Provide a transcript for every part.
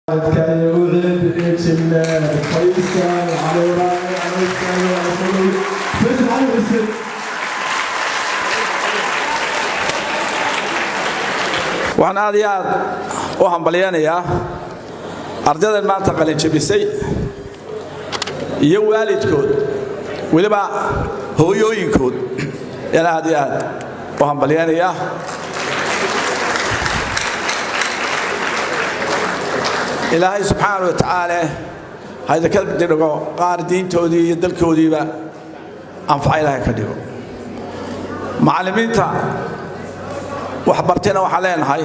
Faysal Cali Waraabe, Faysal Cali Xuseen. Waxaan aad iyo aad u hambalyaynayaa ardaydan maanta qalinjabisay iyo waalidkood, weliba hooyooyinkood ayaan aad iyo aad u hambalyaynayaa. Ilaahay subxaana wa tacaala ha idinka dhigo qaar diintoodii iyo dalkoodiiba anfaca, Ilaahay ka dhigo. Macallimiinta waxbartayna waxaan leenahay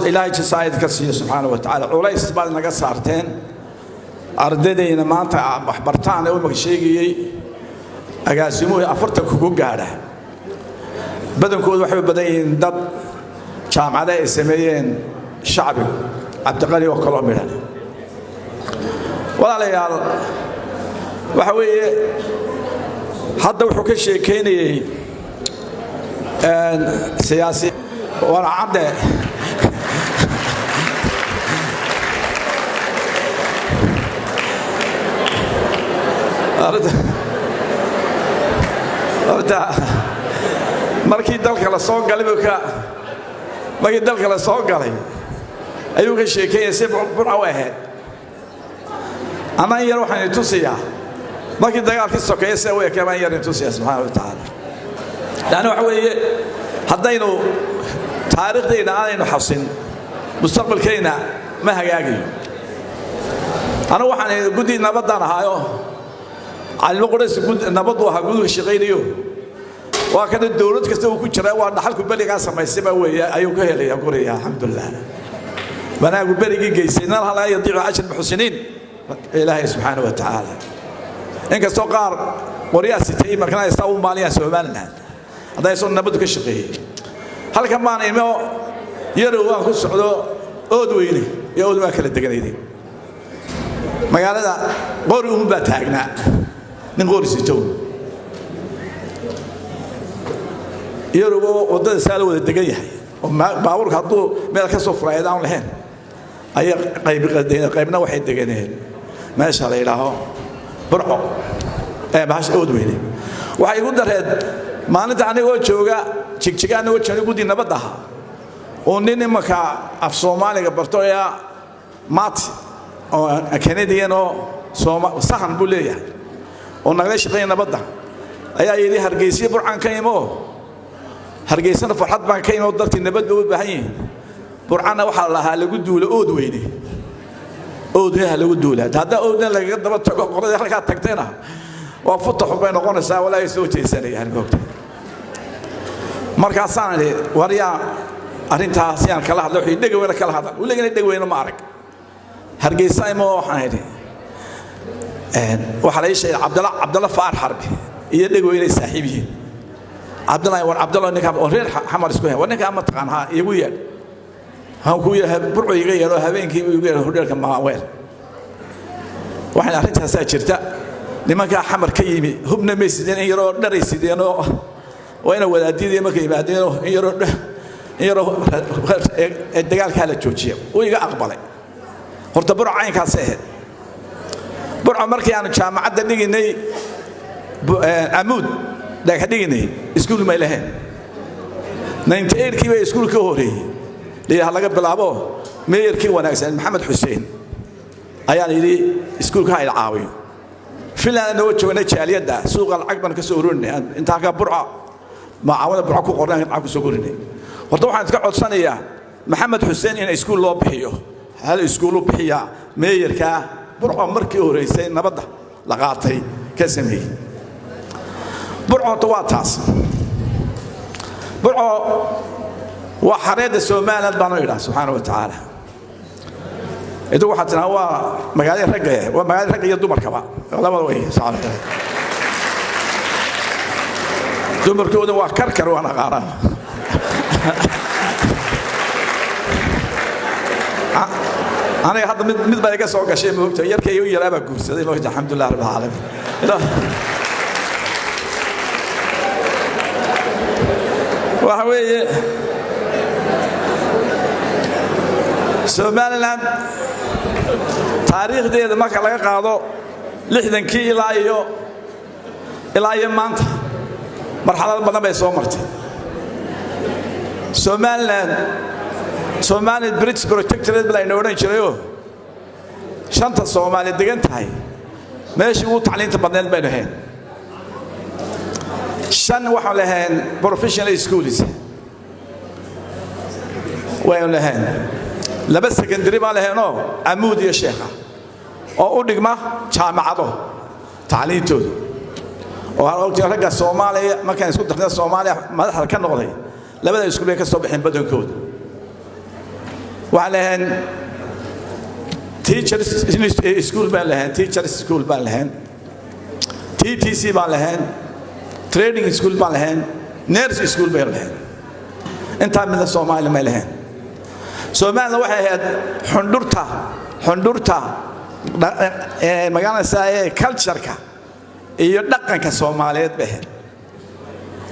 Ilaahay jasaa idinka siiyo subxaana wa tacaala. Culays baad naga saarteen ardaydayna maanta waxbartaan ee imaka sheegayey agaasimuhu 40 kugu gaadha, badankoodu waxay badan yihiin dad jaamacada ay sameeyeen shacbigu, Cabdiqani oo kaloo midhan. Walaalayaal, waxa weeye hadda wuxuu ka sheekaynayey siyaasi waracadde. Horta markii dalka la soo galay buu ka markii dalka la soo galay ayuu ka sheekeynaya si Burca u ahayd. Ama in yar waxaan tusiyaa markii dagaalkii sokeeye sida u ekay baan yar tusiyaa subxaana wa tacaala. Laanna waxa weeye haddaynu taariikhdayna aanaynu xasin, mustaqbalkayna ma hagaagayo. Anigu waxaan guddi nabaddaan ahaayo, Calimo Qurays nabaddu ahaa guduga shaqaynayo, waa kana dowlad kasta uu ku jiraa, waa dhaxalku berigaa samaystay baa weeye ayuu ka helaya guriga. Alxamdulilah, wanaagu berigii geysay nalha laa yadiicu ajr muxsiniin Ilaahay subxaana wa tacaala. Inkastoo qaar qoryaa sitay markana ay saa u maaliyaan Somaliland, hadday soo nabaddu ka shaqeeyey. Halkan baan imo, Yarow waan ku socdo, Ood Weyne iyo Ood waa kala deganayday magaalada, qori uun baa taagnaa, nin qori sitow. Yarowoo waddada saa la wada degan yahay oo baabuurka hadduu meel ka soo furay aan lahayn ayay qayb qaybna waxay deganeen meesha la yidhaaho Burco ee bahasha Ood Weyne. Waxay igu dareed maalinta anigoo jooga Jigjiga, anigoo jooga guddi nabadda ahaa, oo nin imanka af Soomaaliga barto ee Mati oo Canadian oo sahan buu leeyahay oo nagala shaqeeya nabadda ayaa yidhi, Hargeysiya Burcan ka imo, Hargeysana farxad baan ka imo, dadkii nabad ba u baahan yihiin, Burcanna waxaa la lahaa lagu duulo Ood Weyne, Oodweynaha lagu duula, haddaa Oodna lagaga daba tago qoladii halkaa tagtayna waa futaxun bay noqonaysaa, walaa ay soo jeesanayaan moogta. Markaasaan idhi, war yaa arrintaas yaan kala hadlay? Wuxuu dhega weyne kala hadal, weligana dheg weyne ma arag. Hargeysa imo, waxaan idhi waxaa la ii sheegay Cabdalla Faar Xarbi iyo dheg weyne saaxiib yihiin. Cabdalla, war Cabdalla, ninkaa oo reer Xamar isku war ninkaa ma taqaan? Ha iigu yeedh, waxaan ku yeedhay Burcu iga yeedho, habeenkii igu yeedho hodheelka Maaweel. Waxaan arrintaasaa jirta, nimankaa Xamar ka yimi hubna may sideen, in yaroo dharay sideenoo waa ina wadaadiyadii markay yimaadeenoo in yaroo dagaalkaa la joojiya, wuu iga aqbalay. Horta Burco caynkaasay ahayd. Burco markii aanu jaamacadda dhiginay, Amuud dhagax dhiginay, iskuul may lahayn. 98kii bay iskuul ka horeeyey layidhaha laga bilaabo meeyarkii wanaagsan Maxamed Xuseen ayaan yidhi iskuulka ha ila caawiyo. Finland noo joognay, jaaliyadda suuqa lacag baan ka soo ururinay, intaan ka Burca macaawada Burco ku qornay lacag ku soo ururinay. Horta waxaan iska codsanayaa Maxamed Xuseen in iskuul loo bixiyo, hal iskuul u bixiya meeyarka Burco markii horeysay nabadda la qaatay ka sameeyey Burco. Horta waa taas. Burco waa xareedda Somaliland baanu idhaha subxaana wa tacaala. Idigu waxaad tidhaha waa magaalada ragga, waa magaalada ragga iyo dumarkaba labada way, dumarkooda waa karkar, waan aqaanaa. Aniga hadda mid baa iga soo gashay moogta, yarkay u yaraa baa guursaday moogta, alxamdulilah rabbil caalamiin. Waxa weeye Somaliland taariikhdeeda marka laga qaado 60-kii ilaa iyo maanta, marxalado badan bay soo martay Somaliland. Somali British Protectorate ba layna odhan jirayoo shanta Soomaali degan tahay. Meeshii ugu tacliinta badneed baynu ahayn. Shan waxaan lahayn professional schools waynu lahayn, laba secondary baan lahaynoo Camuud iyo Sheekha oo u dhigma jaamacado tacliintooda, oo waxaan ogtahay ragga Soomaaliya markaan isku darnay Soomaaliya madaxda ka noqday labada iskuul bay ka soo baxeen badankooda. Waxaan lahayn teachers school baan lahayn, teachers school baan lahayn, TTC baan lahayn, training school baan lahayn, nurse school baan lahayn. Intaa midna Soomaaliya may lahayn. Soomaalina waxay ahayd xundhurta magaaladasa ee culture-ka iyo dhaqanka Soomaaliyeed bay ahayd.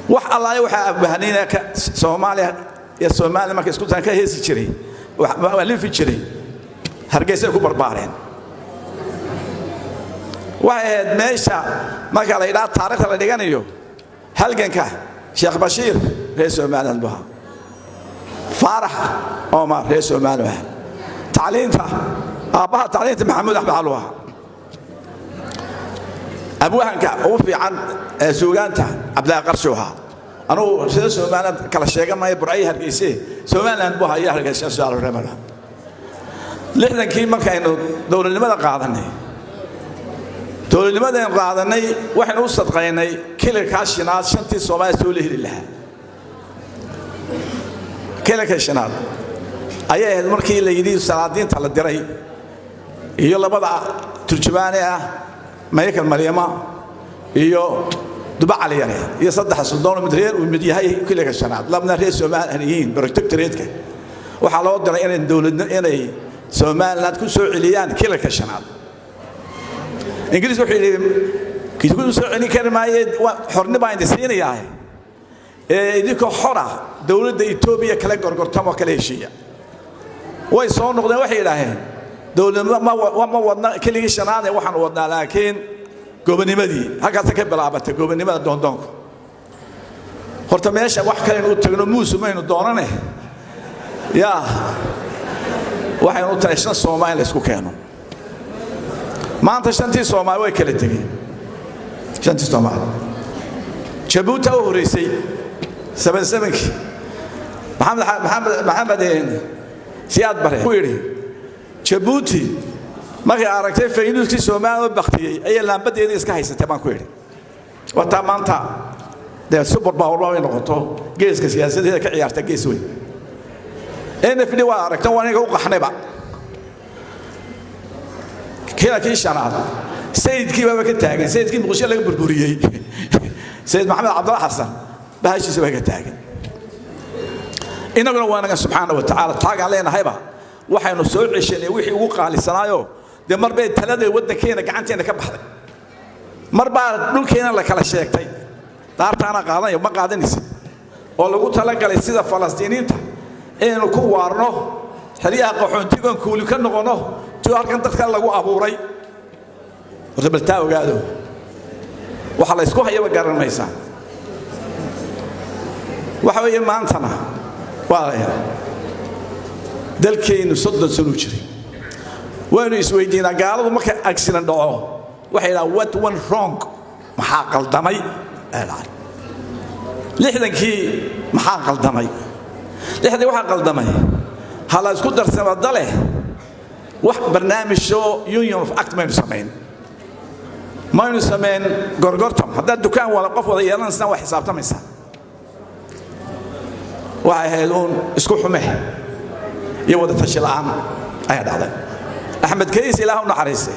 Wax allaale waxaa abwaaniina Soomaaliya iyo Soomaaliya markay isku tan ka heesi jiray, alifi jiray, Hargeysay ku barbaareen. Waxay ahayd meesha marka la yidhaha taariikhda la dhiganayo halganka, Sheekh Bashiir reer Somaliland buu ahaa, Faarax Omar reer Somaliland ahaa, tacliinta aabbaha tacliinta Maxamuud Axmed Calu ahaa, abwahanka ugu fiican ee suugaanta Cabdillaahi Qarshu ahaa. Anugu sida Somaliland kala sheegan maayo, Burcayo Hargeyse Somaliland buu ahaa iyo Hargeysa. Reer 60-kii markaynu dowladnimada qaadanay, dowladnimadaynu qaadanay, waxaynu u sadqaynay kililkaa shinaad shantii Soomaaliya soo la heli lahaa. Kililka shinaad ayay ahayd markii la yidhi salaadiinta la diray iyo labada turjubaane ah, Michael Maryama iyo Duba Cali Yare, iyo saddexa suldoon, mid reer uu mid yahay kililka shanaad, labna reer Somaliland yihiin, protectorate-ka waxaa loo diray inay dowladna inay Somaliland ku soo celiyaan kililka shanaad. Ingiriis wuxuu yidhi ku soo celin kari maaye, xorni baan idin siinayaa ee idinkoo xora dowladda Etoobiya kala gorgortamo, kala heshiiya. Way soo noqdeen, waxay yidhaaheen dowladnimo ma wadna keligii shanaade, waxaan wadnaa laakiin gobonimadii. Halkaasa ka bilaabatay gobonimada doondoonku. Horta meesha wax kalenu u tagno muusu maynu doonane, yaa waxaynu u tahay shan Soomaali la isku keeno. Maanta shantii Soomaali way kala tegeen. Shantii Soomaali Jabuuti u horreysay 77-kii Maxamed Siyaad Bare ku yidhi Jabuuti markay aragtay faynuuskii Soomaaliya oo baktiyey ayay laambadeedii iska haysatay baan ku yidhi. Wataa maanta dee super power bay noqoto, geeska siyaasadeeda ka ciyaarta gees weyn. NFD waa aragtan, waa aniga u qaxnayba kii shanaad. Sayidkii baaba ka taagan, sayidkii Muqdisho laga burburiyey, Sayid Maxamed Cabdalla Xasan bahashiisa baa ka taagan. Innaguna waa naga subxaana wa tacaala taagaan leenahayba waxaynu soo ceshanay wixii ugu qaalisanaayo. Dee mar bay talada waddankeena gacanteena ka baxday, mar baa dhulkeena la kala sheegtay, daartaana qaadanaya ma qaadanaysid, oo lagu talagalay sida Falastiiniinta inaynu ku waarno xeryaha qaxoontigoon kuuli ka noqonno ti halkan dadka lagu abuuray. Horta bal taa ogaado, waxa la ysku hayaba garan maysaa. Waxa weeye maantana waa la dalkeennu 30 sanuu jiray. Waynu isweydiinaa, gaaladu marka accident dhaco waxay idhaha "What went wrong?" Maxaa qaldamay? 60-kii maxaa qaldamay? 60-kii waxaa qaldamay ha la isku darsama dale wax barnaamijoo union of act maynu samayn, maynu samayn gorgortom. Haddaad dukaan wada qof wada yeelanaysaan waa xisaabtamaysaa. Waxay ahayd uun isku xume iyo wada tashi la'aan ayaa dhacday. Axmed Kayis, Ilaah u naxariistay,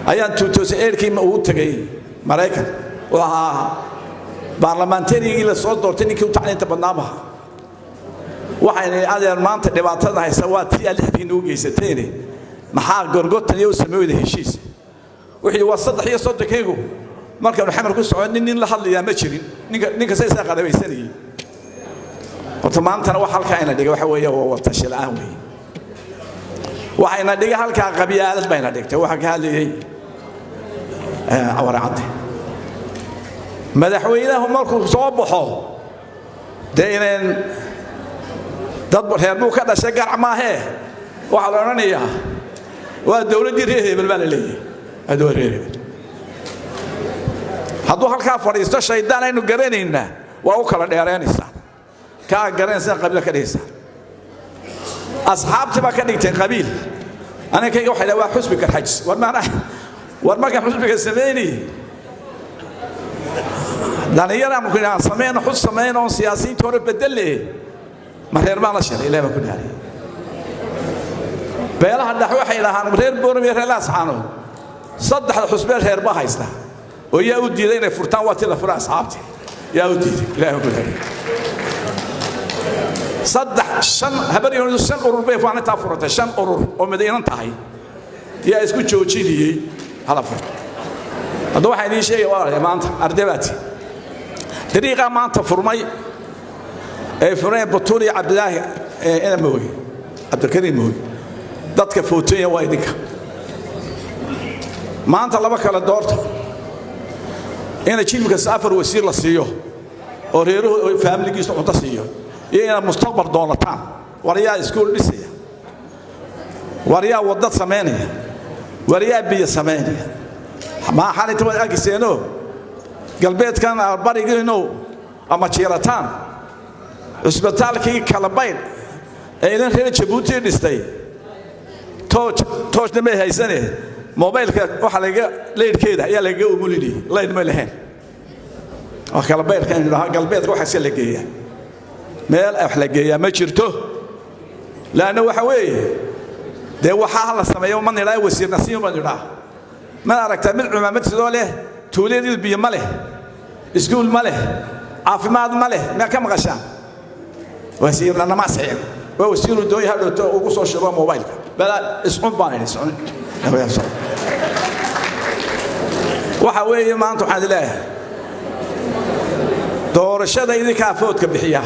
ayaan 2008-kii ugu tegey Maraykan. Wuxuu ahaa baarlamaantarigii la soo doortay, ninkii u tacliinta badnaabaha. Waxayna adeer maanta dhibaatada haysa waa tii aad 60-kii nagu geysateene, maxaa gorgortan iyo u sameeyda heshiis? Wuxuu yidhi waa 33-kaygu markaanu Xamar ku socon nin la hadlayaa ma jirin, ninka saysaa qarabaysanayay. Horta maantana wax halkaa ina dhigay waxa weeye waa watashi la'aan weeye. Waxayna dhigay halkaa qabyaalad bayna dhigtay. Waxaan ka hadlayay waracadde madaxweynahu markuu soo baxo, dee inayn dad reer buu ka dhashay garac maahee, waxaa la odhanayaa waa dowladdii reer hebel baa la leeyahay, waa dowlad reer hebel. Hadduu halkaa fadhiisto shaydaan aynu garanaynaa waa u kala dheeraynaysaa, kaa garanaysaa qabiil ka dhigaysaa. Asxaabtii baa ka dhigteen qabiil. Aniga kayga waxay dhaha waa xusbi Garxajis. War maana, war markaan xusbiga samaynayay dhallinyaraan ku aan samayno xus samayn oon siyaasiyiinta hore bedelle, ma reer baan la shiray? Ilaah baan ku dhaariyay. Beelaha dhex waxay dhahaan reer Boorama iyo reer Laascaanood saddexda xusbee reer baa haysta oo yaa u diiday inay furtaan? Waa tii la furay asxaabtii. Yaa u diiday? Ilaah baan ku dhaariyay. Saddex shan habar iyo shan urur bay maalintaa furatay, shan urur oo midaynan tahay. Yaa isku joojinayey hala furto? Hadda waxaan idiin sheegaya, walaalayaal, maanta arday dariiqaa maanta furmay ee fureen Batuul iyo Cabdilaahi ina Mooge, Cabdilkariim Mooge, dadka footoonya waa idinka. Maanta laba kale doorta: ina jilibka afar wasiir la siiyo oo reeruhu faamiligiisa cunto siiyo, iyo inaad mustaqbal doonataan. War yaa iskuul dhisaya? War yaa wadad samaynaya? War yaa biyo samaynaya? Maa xalinta waad arkayseenoo galbeedkan barigiinow ama jiirataan cusbitaalkii Kalabaydh ee idan reer Jabuuti dhistay, tooshna may haysane, mobaylka waxa laga laydhkeeda ayaa lagaga umulinayay, laydh ma lahayn. Waa Kalabaydhka aynu dhahaa. Galbeedka waxaase la geeyaa, meel wax la geeyaa ma jirto. Laanna waxa weeye dee waxaa la sameeyo ma nidhaa, wasiir nasiim ma nidhaa. Ma aragtaa mid cumaamad sidoo leh tuuladii biyo ma leh, iskuul ma leh, caafimaad ma leh? Miyaa ka maqashaan? Wasiirna nama asixin, waa wasiiru doonya hadhowto ugu soo shubo mobaylka. Balaa iscun baan idhi, iscun. Waxa weeye maanta waxaan leeyahay doorashada idinkaa vote-ka bixiya.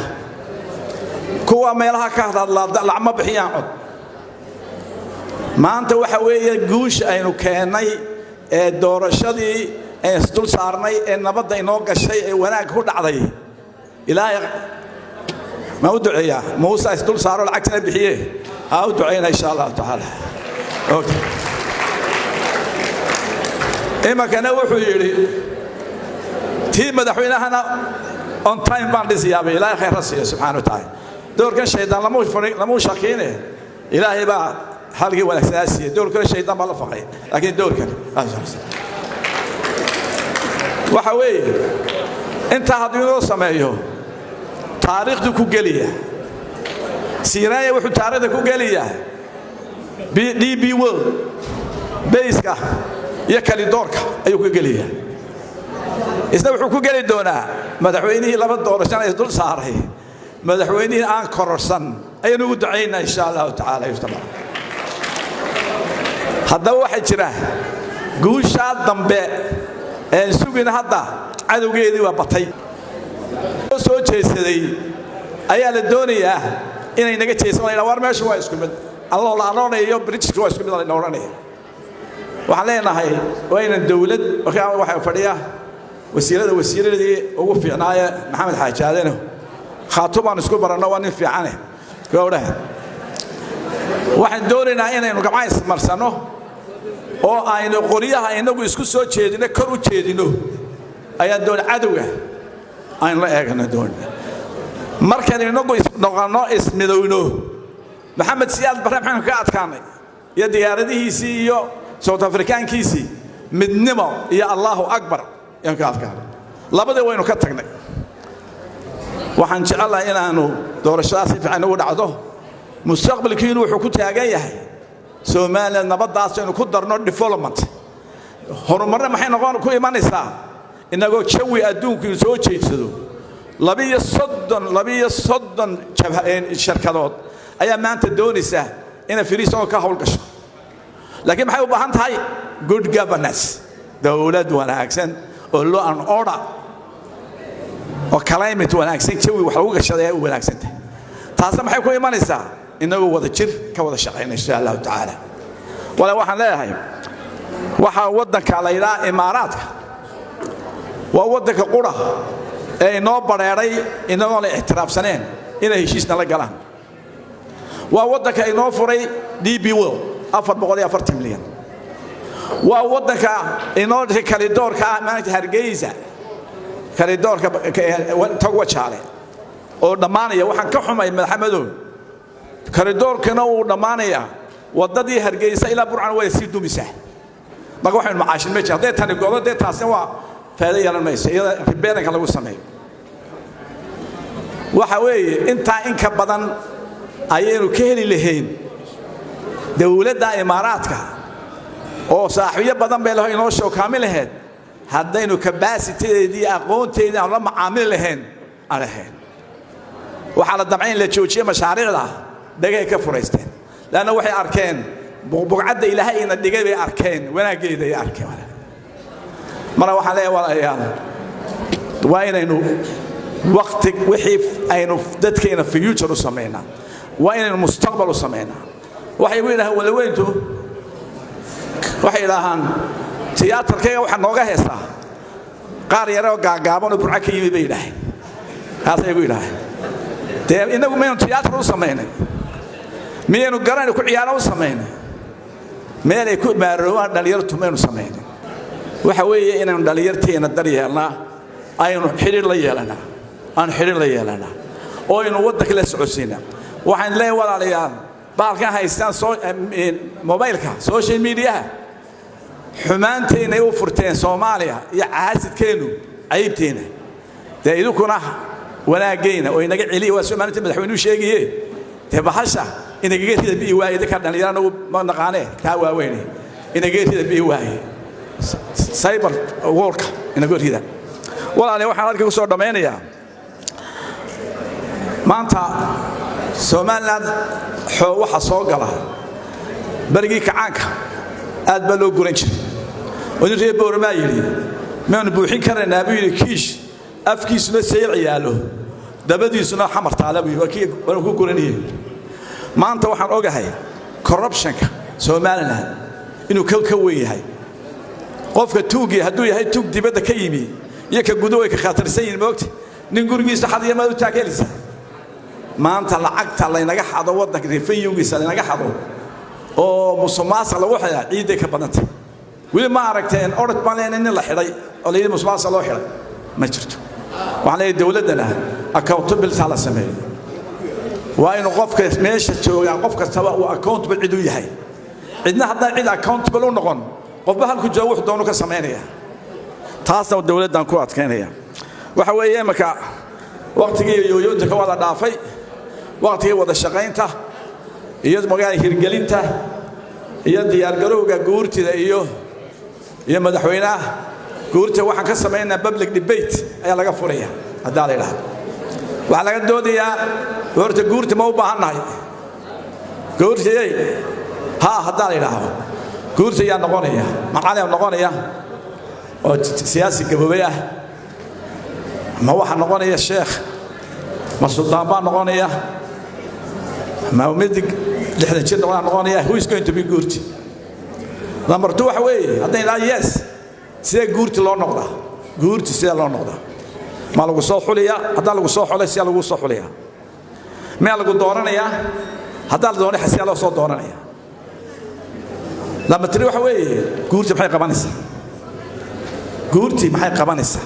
Kuwa meelaha ka hadla lacma bixiyaan cod. Maanta waxa weeye guusha aynu keennay ee doorashadii ee isdul saarnay ee nabadda inoo gashay ee wanaag ku dhacday, Ilaahay ma u duceeyaa? Muuse isdul saaro, lacagtana bixiye, ha u ducayna insha Allahu tacaala. Okay. Iminkana wuxuu yidhi tii madaxweynahana on time baan dhisiyaabay. Ilaahay khayr ha siiyo subxaana wa tacaala. Doorkan shaydaan lamuu shakiine, Ilaahay baa halkii wanaagsanaa siiyey. Doorkan shaydaan baa la faqay, laakiin doorkan waxa weeye intaa hadduu inoo sameeyo taariikhdu ku geliya. Siiraanya wuxuu taariikhda ku geliyaa DP World base-ka iyo corridor-ka ayuu ku geliyaa. Isna wuxuu ku geli doonaa madaxweynihii laba doorashana isdul saaray, madaxweynihii aan kororsan ayaynu ugu ducaynaa insha Allahu tacaala. Haddaba waxaa jira guushaa dambe een sugina, hadda cadowgeedii waa batay, soo jeedsaday ayaa la doonayaa inay naga jeesan. La war meeshu waa isku mid, alloo la odhanayo Britishka waa isku mid la odhanaya. Waxaan leenahay waa inan dowlad. Markaa waxaa fadhiya wasiirada, wasiiradii ugu fiicnaaye Maxamed Xaaji Aadano Khaatu baan isku baranno, waa nin fiicane gowdhaha. Waxaan doonaynaa inaynu gacmaha ismarsanno oo aynu qoryaha inagu isku soo jeedino, kor u jeedino ayaan doon, cadowga aynu la eegano doonina. Markaan inagu isnoqonno, ismidowno, Maxamed Siyaad Barre maxaynu kaga adkaanay iyo diyaaradihiisii iyo South Afrikaankiisii? Midnimo iyo Allahu akbar ayaan ka adkaanay. Labadii waynu ka tagnay. Waxaan jecelahay inaannu doorashadaas si fiican ugu dhacdo. Mustaqbalkiinu wuxuu ku taagan yahay Soomaaliya nabaddaas aynu ku darno development, horumarna. Maxay noqon ku imanaysaa? Innagoo jawi adduunku soo jeedsado. 32 shirkadood ayaa maanta doonaysa inay free zone ka howlgasho, laakiin maxay u baahan tahay? Good governance, dowlad wanaagsan oo law and order oo climate wanaagsan, jawi wax lagu gashaday ay u wanaagsan tahay. Taasna maxay ku imanaysaa? Inagoo wada jir ka wada shaqayna, insha Allahu tacaala. Wala waxaan leeyahay, waxaa waddanka la yidhaha Imaaraadka waa waddanka qura ee inoo badheedhay inagoon la ictiraafsaneen inay heshiisna la galaan. Waa waddanka inoo furay DP World 440 milyan. Waa waddanka inoo dhisay corridorka ah maanta Hargeysa, corridorka Togwa Jaale oo dhammaanaya. Waxaan ka xumay, Madaxmadow, corridorkana wuu dhammaanayaa, waddadii Hargeysa ilaa Burcana way sii dumisaa. Marka waxaynu macaashin ma jira. Hadday tani godo, dee taasina waa faa'iido yeelan mayso iyada repairingka lagu sameeyo. Waxa weeye, intaa in ka badan ayaynu ka heli lahayn dowladda Imaaraadka oo saaxiibyo badan bay laho inoo shookaamin lahayd, haddaynu capacitydeedii, aqoonteedii aanu la macaamili lahayn aan lahayn. Waxaa la damcay in la joojiye mashaariicda. Dhegay ka furaysteen, leanna waxay arkeen buqcadda Ilaahay ina dhigay bay arkeen, wanaaggeeda ay arkeen. Marka waxaan leeyahay, walaalayaal, waa inaynu waqti wixii aynu dadkeena future u samaynaa, waa inaynu mustaqbal u samaynaa. Waxay ugu yidhahaan walaweyntu, waxay yidhaahaan tiyaatarkayga waxaa nooga heestaa qaar yare oo gaagaaban oo Burco ka yimid bay yidhaaheen. Taasay igu yidhaaheen. Dee innagu maynu tiyaatar u samaynay? Miyaynu garanaynu ku ciyaaro u samaynay? Meelay ku maaroobaan dhallinyartu maynu samaynay? Waxa weeye inaynu dhallinyarteena dar yeelnaa, aynu xidhiir la yeelanaa, aanu xidhiir la yeelanaa oo aynu waddanka la socodsiinaa. Waxaan leeyahay, walaalayaal, baalkan haystaan soo mobaylka, social mediaha, xumaanteennay u furteen Soomaaliya iyo caasidkeennu caybteenna. Dee idinkuna wanaaggeena oo inaga celiya. Waa soo maalinta madaxweynuhu sheegaye, dee bahasha inagaga rida bi'i waaye. Idinka dhallinyaro, anagu ma naqaanee, taa waaweyne inagaga rida bi'i waaye, cyber warka inaga rida. Walaale, waxaan halka ku soo dhammaynayaa, maanta Somaliland waxa soo gala, berigii kacaanka aad baa loo guran jiray oo nin reer Booramaa yidhi, "Maanu buuxin karaynaa?" buu yidhi. "Kiish afkiisuna Saylac yaallo, dabadiisuna Xamar taala," buu yidhi. Waa kii waanu ku guranayey. Maanta waxaan ogahay corruptionka Somaliland inuu ka weyn yahay. Qofka tuugii hadduu yahay tuug dibadda ka yimi iyo ka gudo way ka khatarsan yihin, moogta nin gurigiisa xad iyo maad u taageelaysaa. Maanta lacagta laynaga xado, waddanka revenuegiisa laynaga xado oo musuqmaasuq lagu xidhaa, ciidday ka badantay. Weli ma aragteen orod baan leenahay nin la xidhay oo la yidhi musuqmaasuq loo xidhay? Ma jirto. Waxaan leeyahay, dowladdana accountability ha la sameeyo. Waa inuu qofka meesha joogaa, qof kastaba uu accountable cid u yahay. Cidna haddaan cid accountable u noqon, qofba halku jooga wuxuu doonu ka samaynaya. Taasna dowladdan ku adkaynaya. Waxa weeye, imaka wakhtigii yooyoonta waa la dhaafay. Wakhtigii wada shaqaynta iyo magaala hirgelinta iyo diyaargarowga guurtida iyo madaxweynaha guurtida, waxaan ka samaynaa public debate ayaa laga furaya. Haddaa la yidhaahdo, waxaa laga doodayaa horta guurta ma u baahan nahay? Guurtiyey ha, haddaa la yidhaahdo, guurta yaa noqonaya? Macalin noqonaya oo siyaasi gaboobay ah? Ma waxaa noqonaya sheekh? Ma suldaan baa noqonaya? Ma midig 60 jir noqonaa noqonaya? Who is going to be guurti? Number two, waxa weeye, hadday idhaha yes, sidee guurti loo noqdaa? Guurti sidee loo noqdaa? Ma lagu soo xuliyaa? Haddaa lagu soo xulay, sidee lagu soo xuliyaa? Miyaa lagu dooranayaa? Haddaa la doonay, sidee loo soo dooranaya? Number three, waxa weeye, guurti maxay qabanaysaa? Guurtii maxay qabanaysaa?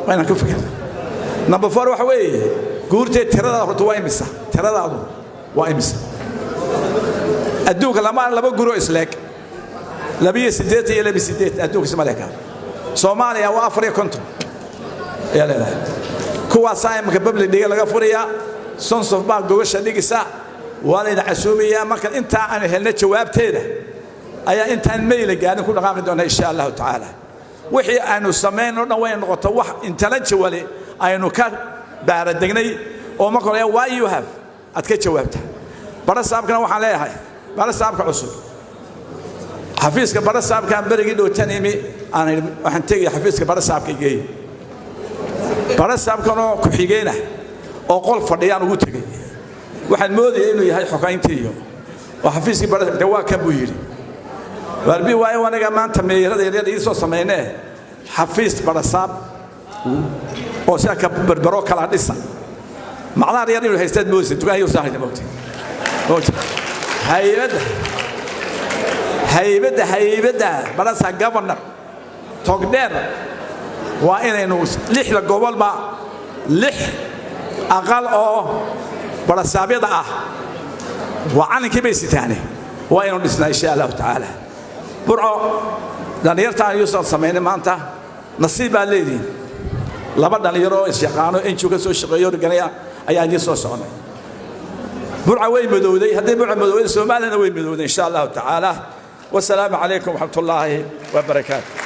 Waa inaan ka fikirna. Number four, waxa weeye, guurtee tiradaada horta waa imisa? Tiradaadu waa imisa? Adduunka lama laba guro isleeg, 82 iyo 82 adduunka isma leeka. Soomaaliya waa 54 ayaa leedahay. Kuwaasaa imika public dhiga laga furayaa. Sonsof baa gogasha dhigisa, waa layna casuumayaa. Marka intaa aanu helna jawaabteeda ayaa intaan mayla gaarin ku dhaqaaqi doona, insha Allahu tacaala. Wixii aynu samayn oo dhan way noqoto wax intellectually aynu ka baaradegnay oo marka hore why you have aad ka jawaabta. Bara saabkana waxaan leeyahay, bara saabka cusub, xafiiska bara saabkaan berigii dhowtan imi aan waxaan tegaya xafiiska bara saabka geey. Bara saabkanoo ku-xigeenah oo qol fadhiyaan ugu tegey. Waxaan moodayay inuu yahay xogayntii iyo oo xafiiskii bara de waa kan buu yidhi. Waarbi waayo, aniga maanta meeyarada yaryar ii soo samaynee xafiis barasaab oo sida ka Berbero kala dhisa. Macdaar yar inuu haystaad moodaysa, dukaan soo haysta moogta moogta. Haybadda, haybadda, haybadda barasa governor Togdheer waa inaynu lixda gobolba lix aqal oo barasaabyada ah, waa calankii bay sitaane, waa inuu dhisnaa insha Allahu tacaala. Burco dhallinyarta aan yuusan samaynay maanta nasiib baa leedihin. Laba dhallinyaro oo isyaqaano NGO ka soo shaqeeyo organaya ayaa idiin soo soconay. Burca way madowday. Hadday Burca madowday, Soomaaliyana way madowday insha Allahu tacaala. Wasalaamu calaykum waraxmat ullaahi wabarakaatu.